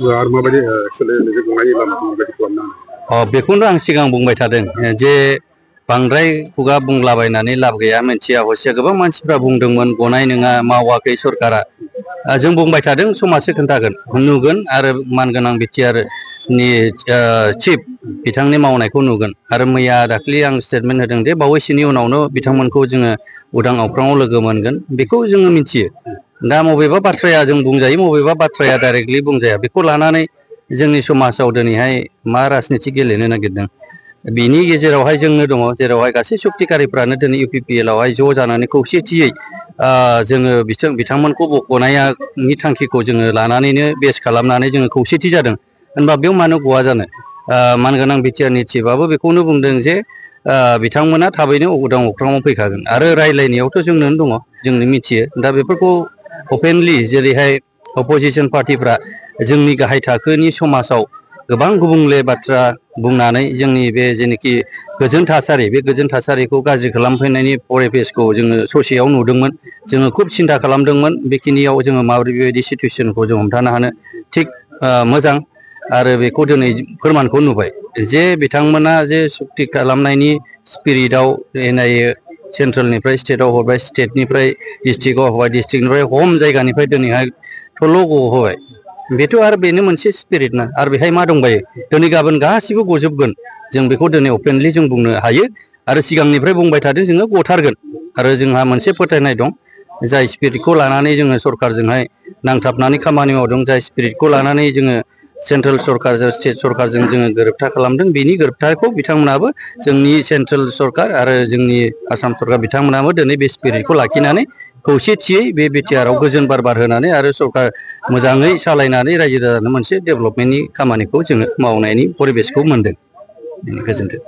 आरो माबायदि सोलायनायखौ बुंनायनि लामाखौ माबायदि खालामनो हायो? बेखौनो आं सिगां बुंबाय थादों जे बांद्राय खुगा बुंलाबायनानै लाब गैया मिथिया हसिया गोबां मानसिफ्रा बुंदोंमोन गनाय नङा मावाखै सरकारा जों बुंबाय थादों समाजसो खोन्थागोन नुगोन आरो मानगोनां बिटिआरनि चिफ बिथांनि मावनायखौ नुगोन आरो मैया दाखालि आं स्टेटमेन्ट होदों जे बावैसोनि उनावनो बिथांमोनखौ जोङो उदां अख्राङाव लोगो मोनगोन बेखौ जोङो मिथियो दा बबेबा बाथ्राया जों बुंजायो बबेबा बाथ्राया डाइरेक्टलि बुंजाया बेखौ लानानै जोंनि समाजाव दिनैहाय मा राजनिति गेलेनो नागिरदों बिनि गेजेरावहाय जोंनो दङ जेरावहाय गासै सक्तिकारिफ्रानो दिनै इउपिपिएल आवहाय ज' जानानै खौसेथियै जोङो बिथांमोनखौ बख'नायनि थांखिखौ जोङो लानानैनो बेस खालामनानै जोङो खौसेथि जादों होनबा बेयाव मानो गवा जानो मानगोनां बिटिआरनि चिफआबो बेखौनो बुंदों जे बिथांमोना थाबैनो उदां अख्राङाव फैखागोन आरो रायज्लायनायावथ' जोंनो दङ जोंनो मिथियो दा बेफोरखौ अपेनलि जेरैहाय अपोजिसन पार्टिफ्रा जोंनि गाहाय थाखोनि समाजाव गोबां गुबुंले बाथ्रा बुंनानै जोंनि बे जेनोखि गोजोन थासारि बे गोजोन थासारिखौ गाज्रि खालामफैनायनि परिबेसखौ जोङो ससेयाव नुदोंमोन जोङो खुब सिन्था खालामदोंमोन बेखिनियाव जोङो माबोरै बेबायदि सिटुवेसनखौ जों हमथानो हानो थिग मोजां आरो बेखौ दिनै फोरमानखौ नुबाय जे बिथांमोना जे सुक्ति खालामनायनि स्पिरिटआव एनआइए सेन्ट्रेलनिफ्राय स्टेटआव हरबाय स्टेटनिफ्राय डिस्ट्रिक्टआव हरबाय डिस्ट्रिक्टनिफ्राय हम जायगानिफ्राय दिनैहाय थल' गहोबाय बेथ' आरो बेनो मोनसे स्पिरिट ना आरो बेहाय मा दंबायो दिनै गाबोन गासिबो गजोबगोन जों बेखौ दिनै अपेनलि जों बुंनो हायो आरो सिगांनिफ्राय बुंबाय थादों जोङो गथारगोन आरो जोंहा मोनसे फोथायनाय दं जाय स्पिरिटखौ लानानै जोङो सरकारजोंहाय नांथाबनानै खामानि मावदों जाय स्पिरिटखौ लानानै जोङो सेन्ट्रेल सरकारजों स्टेट सरकारजों जोङो गोरोबथा खालामदों बिनि गोरोबथाखौ बिथांमोनाबो जोंनि सेन्ट्रेल सरकार आरो जोंनि आसाम सरकार बिथांमोनाबो दिनै बे स्पिरिटखौ लाखिनानै खौसेथियै बे बिटिआरआव गोजोन बार होनानै आरो सरकार मोजाङै सालायनानै रायजो राजानो मोनसे डेभेलपमेन्टनि खामानिखौ जोङो मावनायनि परिबेसखौ मोनदों गोजोन्थों।